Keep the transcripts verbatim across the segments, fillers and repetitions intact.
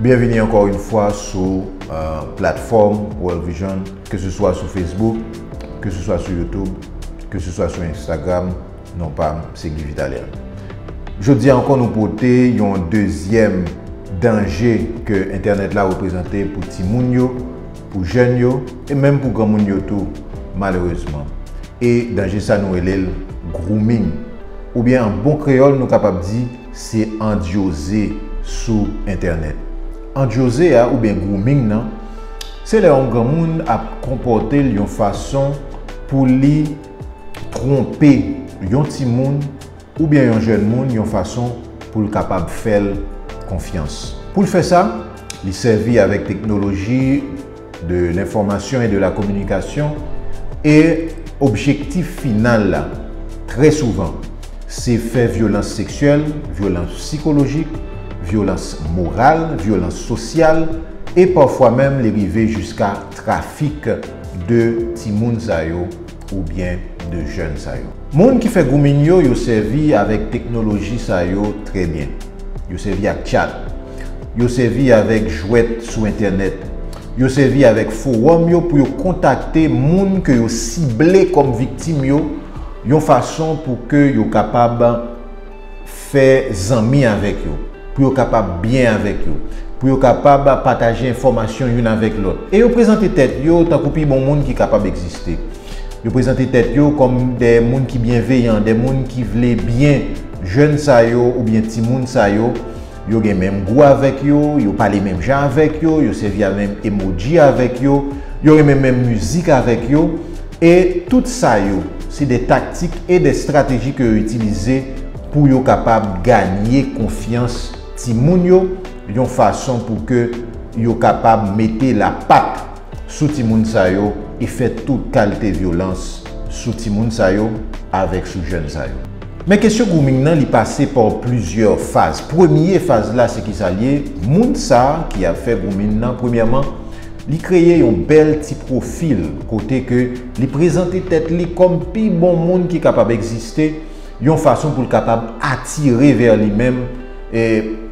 Byenvini ankò yon fwa sou euh, platfòm World Vision, ke se swa sou Facebook, ke se swa sou YouTube, ke se swa sou Instagram. Non pa m, se Guy Vitalian. Jodi a ankò, nou pote yon dezyèm danje ke entènèt la reprezante pou timoun yo, pou jèn yo, e menm pou granmoun yo tou, malerezman. E danje sa, nou rele l grooming. Oubyen an bon kreyòl, nou kapab di se andyoze sou entènèt. Andyoze a oubyen grooming nan, se lè yon granmoun ap konpòte l yon fason pou li twonpe yon timoun oubyen yon jèn moun yon fason pou l kapab fè l konfyans. Pou l fè sa, li sèvi avèk teknoloji de l'information et de la communication, e objektif final la, trè souvan, se fè vyolans seksyèl, vyolans sikolojik, vyolans moral, vyolans sosyal, e pafwa menm li rive jiska trafik de timoun sa yo oubyen de jèn sa yo. Moun ki fè grooming yo, yo sèvi avèk teknoloji sa yo trè byen. Yo sèvi ak chat. Yo sèvi avèk jwèt sou entènèt. Yo sèvi avèk fowòm yo pou yo kontakte moun ke yo sible kòm viktim yo, yon fason pou ke yo kapab fè zanmi avèk yo, pou yo kapab byen avèk yo, pou yo kapab pataje enfòmasyon youn avèk lòt. E yo prezante tèt yo tankou pi bon moun ki kapab egziste. Yo prezante tèt yo kòm de moun ki byenveyan, de moun ki vle byen jèn sa yo oubyen timoun sa yo. Yo gen menm gou avèk yo, yo pale menm jan avèk yo, yo sèvi a menm emoji avèk yo, yo renmen menm mizik avèk yo. E tout sa yo, se de taktik e de estrateji ke yo itilize pou yo kapab ganye konfyans timoun yo, yon fason pou ke yo kapab mete lapat sou timoun sa yo e fè tout kalite vyolans sou timoun sa yo avèk sou jèn sa yo. Men kesyon grooming nan, li pase pa plizyè faz. Premye faz la, se kisa l ye? Moun sa ki ap fè grooming nan, premyèman, li kreye yon bèl ti pwofil kote ke li prezante tèt li kòm pi bon moun ki kapab egziste, yon fason pou l kapab atire vè li menm e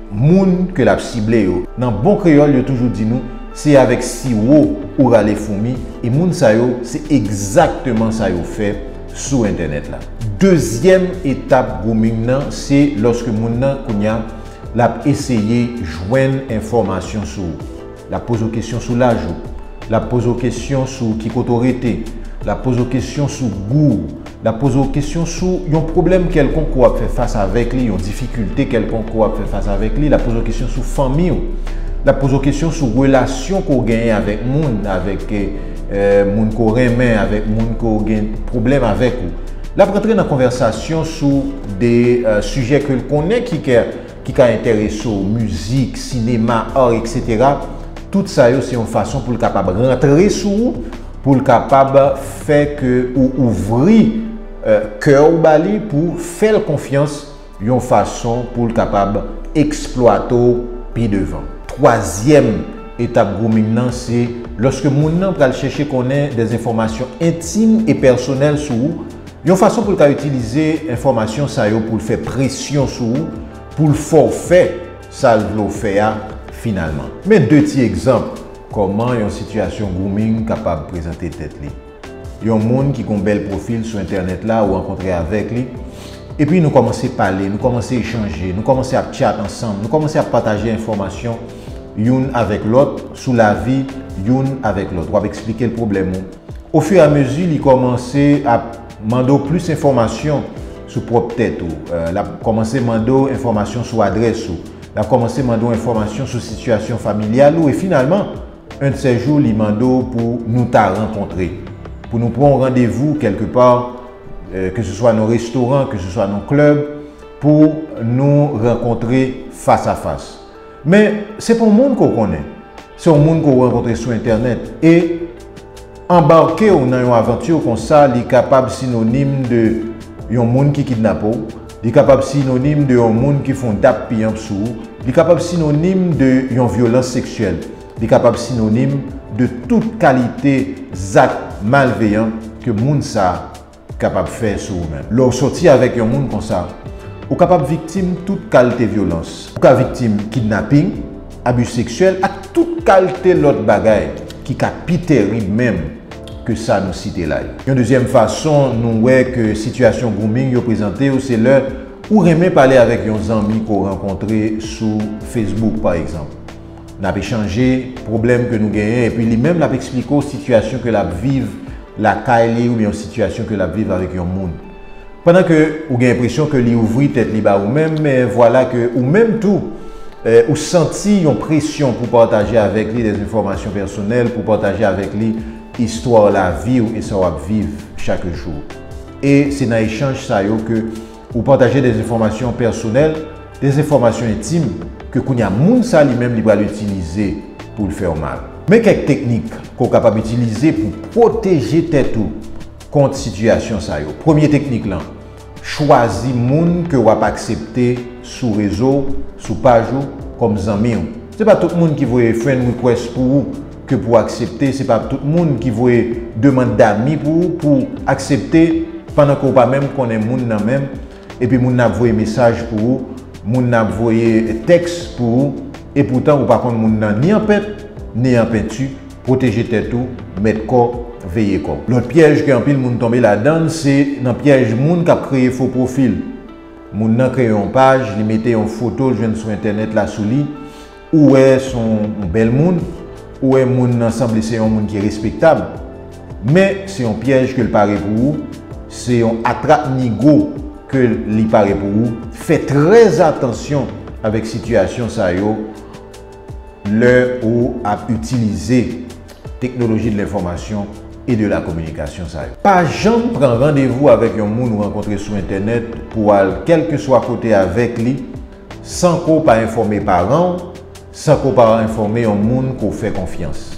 moun ke l ap sible yo. Nan bon kreyòl, yo toujou di nou, se avèk siwo ou rale foumi, e moun sa yo, se egzakteman sa yo fè sou entènèt la. Dezyèm etap grooming nan, se lòske moun nan, kounye a, l ap eseye jwenn enfòmasyon sou ou. L ap poze w kesyon sou laj ou. L ap poze w kesyon sou ki kote w rete. L ap poze w kesyon sou gou w. L ap poze w kesyon sou yon pwoblèm kèlkonk ke w ap fè fas avèk li, yon difikilte kèlkonk ke w ap fè fas avèk li. L ap poze w kesyon sou fanmi w. L ap poze w kesyon sou relasyon ke w genyen avèk moun, avèk eh, moun ke w renmen, avèk moun ke w gen pwoblèm avèk ou. L ap rantre nan konvèsasyon sou de eh, sijè ke l konnen ki kè ki ka enterese w, mizik, sinema, ar, etsetera. Tout sa yo se yon fason pou l kapab rantre sou ou, pou l kapab fè ke ou ouvri eh, kè w ba li, pou fè l konfyans, yon fason pou l kapab eksplwate w pi devan. Twazyèm etap grooming nan, se lòske moun nan pral chèche konnen de enfòmasyon entim e pèsonèl sou ou, yon fason pou l ka itilize enfòmasyon sa yo pou l fè presyon sou ou, pou l fè w fè sa l vle w fè a finalman. Men de ti egzanp kòman yon sitiyasyon grooming kapab prezante tèt li. Yon moun ki gen yon bèl pwofil sou entènèt la, ou rankontre avèk li, epi nou kòmanse pale, nou kòmanse echanje, nou kòmanse ap chat ansanm, nou kòmanse ap pataje enfòmasyon youn avèk lòt, sou lavi youn avèk lòt. W ap eksplike l pwoblèm ou. Ofiramezi, li kòmanse ap mande w plis enfòmasyon sou pwòp tèt ou. Eh, l ap kòmanse mande w enfòmasyon sou adrès ou. L ap kòmanse mande w enfòmasyon sou sitiyasyon familyal ou. E finalman, yon sèl jou, li mande w pou nou ta rankontre, pou nou pran yon randevou kèlkepa, eh, ke se swa nan restoran, ke se swa nan klèb, pou nou rankontre fas a fas. Men, se pa yon moun ke w konnen. Se yon moun ke w rankontre sou entènèt. E anbake w nan yon avanti konsa, li kapab sinonim de yon moun ki kidnape w, li kapab sinonim de yon moun ki fè yon dap pimp sou ou, li kapab sinonim de yon vyolans seksyèl, li kapab sinonim de tout kalite zak malveyan ke moun sa a kapab fè sou ou menm. Lè w sòti avèk yon moun konsa, ou kapab viktim tout kalite vyolans. Ou ka viktim kidnaping, abi seksyèl ak tout kalte lòt bagay ki ka pi tèrib menm ke sa nou site la yo. Yon dezyèm fason nou wè ke sitiyasyon grooming yo prezante yo se lè ou renmen pale avèk yon zanmi ke w rankontre sou Facebook, pa egzanp. N ap echanje pwoblèm ke nou genyen, epi li menm l ap eksplike w sitiyasyon ke l ap viv lakay li oubyen yon sitiyasyon ke l ap viv avèk yon moun. Pandan ke ou gen enpresyon ke li ouvri tèt li ba ou menm, men vwala ke ou menm tou, eh, ou santi yon presyon pou pataje avèk li de enfòmasyon pèsonèl, pou pataje avèk li istwa lavi w e sa w ap viv chak jou. E se nan echanj sa yo ke ou pataje de enfòmasyon pèsonèl, de enfòmasyon entim ke kounye a moun sa li menm li pral itilize pou l fè w mal. Men kèk teknik ke w kapab itilize pou pwoteje tèt ou kont sitiyasyon sa yo. Premye teknik lan, chwazi moun ke w ap aksepte sou rezo, sou paj ou, kòm zanmi w. Se pa tout moun ki voye friend request pou ou ke pou w aksepte, se pa tout moun ki voye demann dami pou ou pou w aksepte, pandan ke w pa menm konnen moun nan menm, epi moun nan ap voye mesaj pou ou, moun nan ap voye tèks pou ou, e poutan ou pa konn moun nan ni an pent, ni an penti. Pwoteje tèt ou, mèt kò, veye kò. Lòt pyèj ke anpil moun tonbe ladan l, se nan pyèj moun k ap kreye fo pwofil. Moun nan kreye yon paj, li mete yon foto l jwenn sou entènèt la sou li, ou wè se yon, yon bèl moun, ou wè moun nan sanble se yon moun ki respektab. Men se yon pyèj ke l pare pou ou, se yon atrap nigo ke li pare pou ou. Fè trè atansyon avèk sitiyasyon sa yo lè ou ap itilize teknoloji de lenfòmasyon e de la kominikasyon sa yo. Pa janm pran randevou avèk yon moun ou rankontre sou entènèt pou w al kèlkeswa kote avèk li san ke w pa enfòme paran w, san ke w pa enfòme yon moun ke w fè konfyans.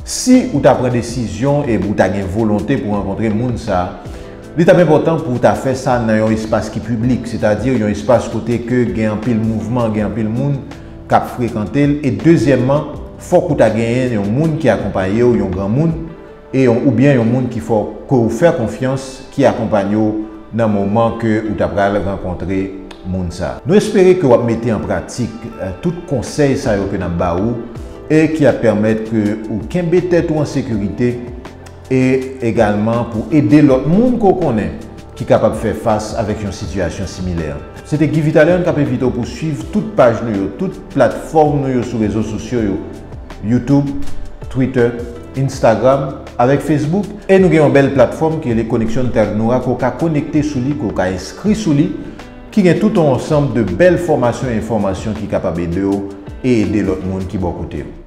Si ou ta pran desizyon e ou ta gen volonte pou rankontre moun sa a, li t ap enpòtan pou w ta fè sa nan yon espas ki piblik, sètadi yon espas kote ke gen anpil mouvman, gen anpil moun k ap frekante l. E dezyèmman, fòk ou ta genyen yon moun ki akonpaye w, yon granmoun, e yon, oubyen yon moun ki fè, ke w fè konfyans, ki akonpaye w nan moman ke ou ta pral rankontre moun sa a. Nou espere ke w ap mete an pratik, eh, tout konsèy sa yo ke n ap ba ou e ki ap pèmèt ke ou kenbe tèt ou an sekirite e egalman pou ede lòt moun ke w konnen ki kapab fè fas avèk yon sitiyasyon similè. Se te Guy Vitalian k ap envite w pou swiv tout paj nou yo, tout platfòm nou yo sou rezo sosyo yo, YouTube, Twitter, Instagram, avèk Facebook. E nou gen yon bèl platfòm ki rele Koneksyon Ternora ke w ka konekte sou li, ke w ka enskri sou li, ki gen tout yon ansanm de bèl fòmasyon e enfòmasyon ki kapab ede w e ede lòt moun ki bò kote w.